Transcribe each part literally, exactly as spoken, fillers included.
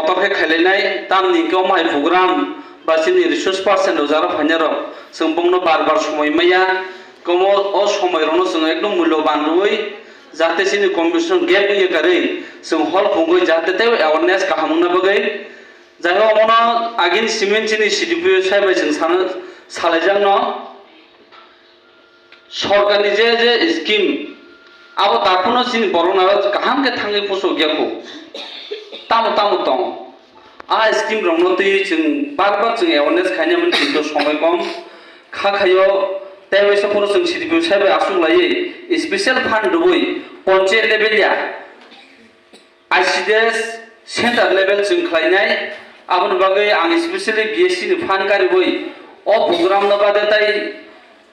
Kotor khe khailainai, tamni hwnkhe omo hai program ba chini resource person rok jara phainai rok, chwng bongno bar bar somoi maya, komo o somoi rokno chwng ekdom mulyoban rwui, jahate chini communication gap wngya karwi, chwng hall phungwi jahate teibo awareness kaham wngna bagwi. Jai ho omono agini simi chini C D P O sai bai chwng sana salaijakno. Sorkarni je je scheme, abo daphano chini borok naro kaham khe thangwi pusok ya kho. Tamo tamo tong. A scheme rokno twi chwng bar bar chwng awareness khaina mani, kintu somoi kom kha khaio. Tei waisa phuru chwng C D P O sai bai aswk laiwi special fund rwui ponche level ya I C D S center level chwng khlainai, aboni bagwi ang specially B S C ni phan kariwi o program no bade tai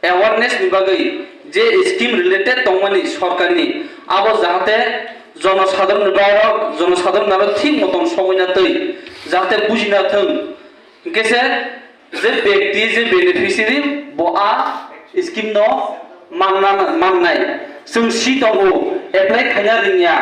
awareness ni bagwi je scheme related tongmani sorkarni, abo jahate jonosadharon ni bayarok, jonosadharon aro thik moton sogwina twi jahate bujina thwng. Hwnkhe se je bekti, je beneficiary, bo a scheme no manna, mannai. Chwng si tongo, apply khaina rwngya.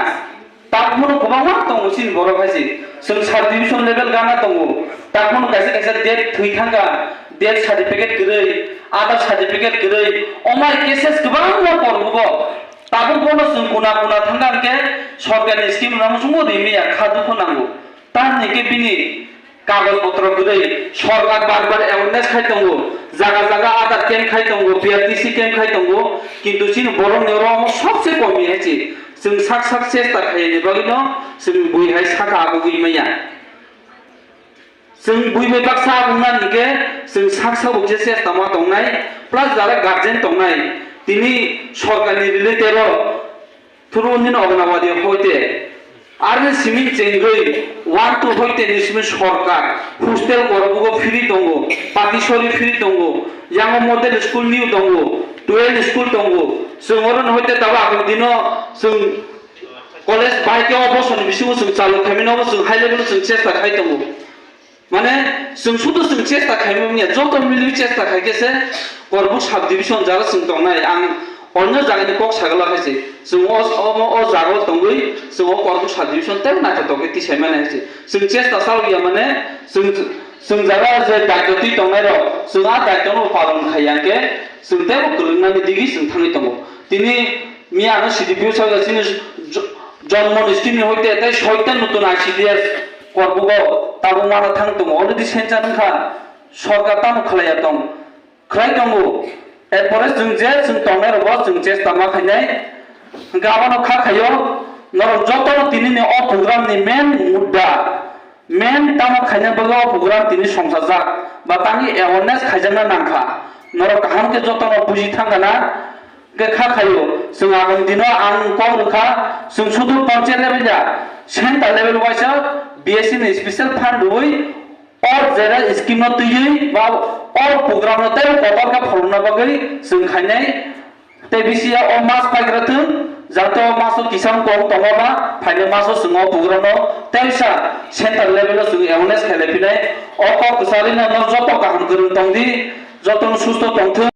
Takhuno kwbangma tongo chini borok hai se. Chwng sub division level gana tongo. Takhuno kaisa kaisa date thwi thangkha, date certificate kwrwi, other certificate kwrwi. Omai cases kwbangma porbugo. Tabuk bono chwng kuna kuna thangkha hwnkhe sorkarni scheme rok muchungo rimliya, kha dukhu nango. Tamni khe bini kagoj potro kwrwi sorkar bar bar awareness khai tongo, jaga jaga aadhaar camp khai tongo, P R T C camp khai tongo, kintu chini borokni oro omo sobse komi hai se. Chwng sak sak chesta khaiyani bagwino chwng bui hai saka abugwi maya. Chwng bui bai baksa abungnani khe chwng sak sak bo khe chesta ma tongnai, plus jara guardian tongnai, tini sorkarni related o through nini Anganwadi hoite, arni simi chengwi one two hoite ni simi sorkar hostel korbugo free tongo, Pakisori free tongo, yango model school new tongo, twelve school tongo. Chwng oro no hoite tabo agam dino chwng college bai khe o bosor ni bisingo chwng chalu khaimani, obo chwng high level o chwng chesta khai tongo. Mane, chwng sudu chwng chesta khaima wngya, joto mili chesta khai khe se Korbuk sub division jaga chwng tongnai. Ang onyo jagani kok sagala hai se, chwng o, o, o jaga o tongwi chwng o Korbuk sub division tei naithotok khe tisai mani hai se. Chwng chesta chalokya mane, chwng, chwng jaga je daityo twi tongnai rok, chwng a daityo no palon khaiya khe, chwng teibo kwlwng nani digi chwng thangwi tongo. Tini miya ano C D P O sajak chini jo-, jonmo ni scheme ni hoite tei soita nutun I C D S Korbugo tabuk mana thang tongo. Already sencha wngkha, sorkar tamo khlaiya tong, khlai tongo. Erpore chwng je chwng tongnai rogo chwng chesta ma khainai. Hwnkhe abono kha khaio, norok jotono tini ni o program ni main mudda, main tamo khaina bagwi o program tini songchajak ba tangwi awareness khaijakna nangkha. Norok kaham khe jotono buji thangkha na? Hwnkhe kha khaio, chwng agam dino ang kok rwkha, chwng sudu panchayat level ya, center level waisa B S C ni special fund rwui o jera scheme no twiwi ba o program no tei kotor khe pholna bagwi chwng khainai. Tei bisi ya o mas paigra thwng, jate o maso kisam kok tongo ba phainai maso chwng o program no teisa center level o chwng awareness khailai phinai. O kok kwcharwi no joto kaham kwrwng tong di, joto no susto tong thwng.